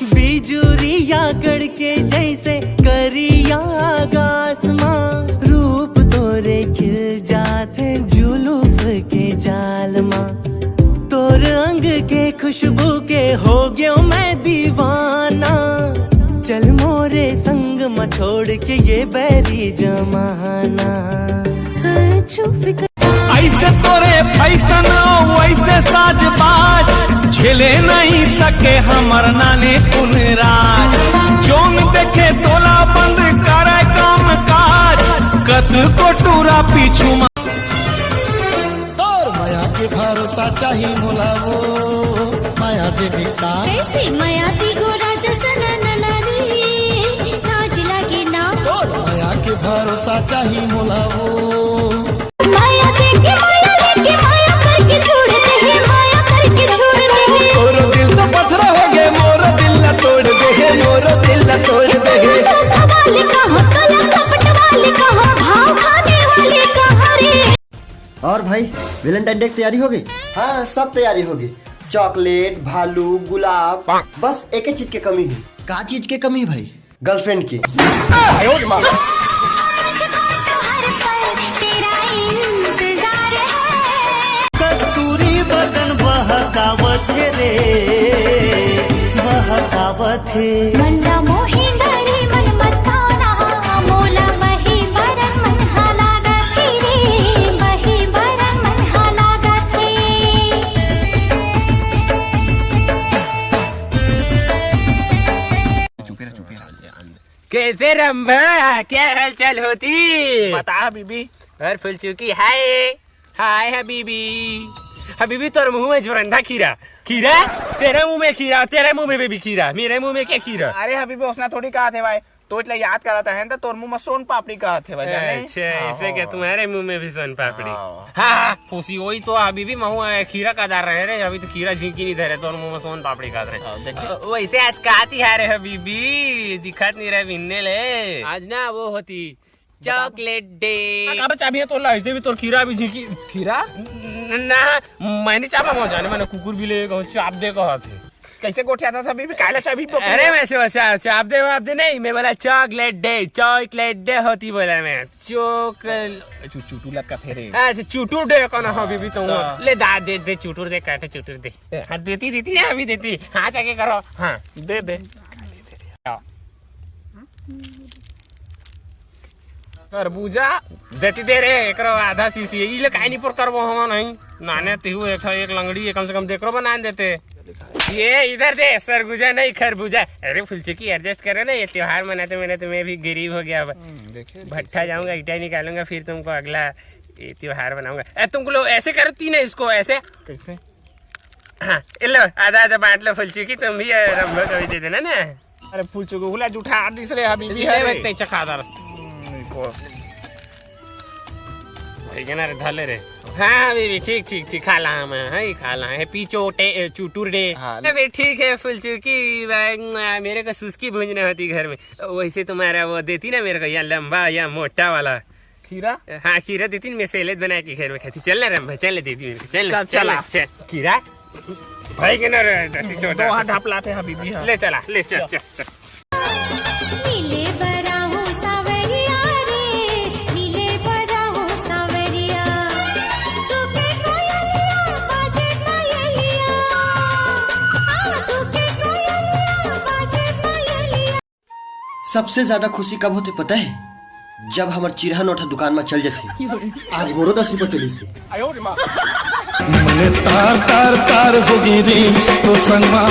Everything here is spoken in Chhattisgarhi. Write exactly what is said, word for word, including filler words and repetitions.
बिजुरिया कड़के जैसे करिया आकाश मा, रूप तोरे खिल जाथे जुलूफ के जाल मा। तोर अंग के खुशबू के हो गयो मैं दीवाना। चल मोरे संग मा छोड़ के ये बैरी जमाना। कुछ फिक्र ऐसे तोरे फैशन, वैसे साज बाज, झेले नहीं सके हमर नाने कुन राज। जोन देखे तोला बंद करे काम काज, कत को टूरा पीछू मा। तोर मया के भरोसा चाही मोला वो, मया दे बेटा। कैसे मया दी गोरा जसन ननरी, लाज लागे ना। तोर मया के भरोसा चाही मोला वो। माया देके माया लेके माया करके छोड़ दे हे, माया करके छोड़ दे हे। तोरो दिल तो पथरा हो गे, मोर दिल ला तोड़ दे हे, मोर दिल ला तोड़ दे हे। धोखा वाले कहाँ, कला कपट वाले कहाँ, भाव खाने वाले कहाँ रे? और भाई, वैलेंटाइन डे की तैयारी हो गई? हाँ, सब तैयारी हो गई। चॉकलेट, भालू, गुलाब, बस एक ही चीज के कमी है। का चीज के कमी भाई? गर्लफ्रेंड की। कस्तूरी बदन बहकावत हे रे, बहकावत हे। मल्ला मोहे डरे मन मताना, मोला बही बरन मन हा लागत हे रे, बही बरन मन हा लागत हे। कैसे रंभा, क्या हाल चाल होती? बता हबीबी। और फुलचुकी, हाय। हाय हबीबी। हबीबी, तोर मुंह में जोरंधा खीरा। खीरा? तेरे मुंह में खीरा, तेरे मुंह में भी खीरा, मेरे मुंह में क्या खीरा? अरे हबीबी, ओसना थोड़ी कहा थे भाई। तोच ला याद कराता है ना, तो तोर मुंह में सोन पापड़ी कहा थे भाई, जाने? अच्छा, हाँ, ऐसे क्या हाँ। तुम्हारे मुंह में भी सोन पापड़ी? हाँ। हाँ, हाँ, फूसी, वही तो हबीबी, महू खीरा का दार रहे रे, अभी तो खीरा झिंकी नहीं धरे, तोर मुंह में सोन पापड़ी कहा रहे। हाँ, देखे। अ, वैसे आज का तिहार है हबीबी, दिखत नहीं रहे बिन्ने ले। आज ना वो होती बता। Chocolate day. आ, काबर चाबी है तोर ला? ऐसे भी तोर खीरा भी झिंकी। खीरा? न-, ना, मैंने चाबा मौत जाने, मैंने कुकुर भी ले कहूँ, चाप दे कहा थे। कैसे गोठियाता था बीबी? काला चाबी पकड़। अरे, मैं से बस चाप दे, वाप दे नहीं, मैं बोला चॉकलेट डे, चॉकलेट डे होती बोला मैं। चॉकल-, चु-, चुटू लटका फेरे। अच्छा, चुटू डे कौन हो बीबी तुम? हाँ। ले दा, दे, दे, चुटुर दे, काटे चुटुर दे। ए, हाँ, देती, देती ना, अभी देती। हाथ आगे करो। हाँ, दे, दे। खरबूजा देती दे रे, एकरो आधा शीशी। ई ले काहे नहीं पर करबो हम नहीं? नाने तिहू एक, एक लंगड़ी, कम से कम देखरो बना देते। ये इधर दे, सरगुजा नहीं, खरबूजा। अरे फुलचुकी, एडजस्ट करे ना, ये त्योहार मनाते मनाते मैं भी गरीब हो गया अब। हम्म, देखिए, भट्ठा जाऊंगा, ईटा निकालूंगा, फिर तुमको अगला ये त्योहार बनाऊंगा। ए, तुमको लोग ऐसे करती ना इसको, ऐसे। कैसे? हाँ, ये लो, आधा आधा बांट लो फुलचुकी, तुम भी, अ, रंभा को भी दे देना ना। अरे फुलचुकी, हुला जुठा दिस रे, हबीबी ले है बे, रे। ते चखा दर। हम्म, को। ठीक है ना रे, धले रे। हाँ, बीबी, ठीक, ठीक, ठीक, खा ला, मैं, हाँ, ये खा ला, है, पीछोटे, ए, चुटुर डे। हाँ। अबे, ठीक है, फुलचुकी, भाई, मेरे को सुस्की भूंजने होती घर में। वैसे तुम्हारा वो देती ना मेरे को, या लंबा, या मोटा वाला। खीरा? हाँ, खीरा देती ना, मैं सैलेड बना के घर में खाती। चल ना, रंभा, चल ना, दीदी मेरे को, चल ना, चल, चल चला। ना, चल। खीरा? भाई के ना रे, दसी चोदा। दो हाथ ढाप लाते हैं, हबीबी, हाँ। ले चला, ले चल, चल, चल। नीले बराहू सावरिया रे, नीले बराहू सावरिया। तू के कोयलिया, बाजे पायलिया। आ, तू के कोयलिया, बाजे पायलिया। सबसे ज्यादा खुशी कब होथे पता है? जब हमर चिरहा नोट ह दुकान म चल जथे। आज मोरो दस रुपया चलिस हे। मने तार तार तार होगे रे, तो संगमा।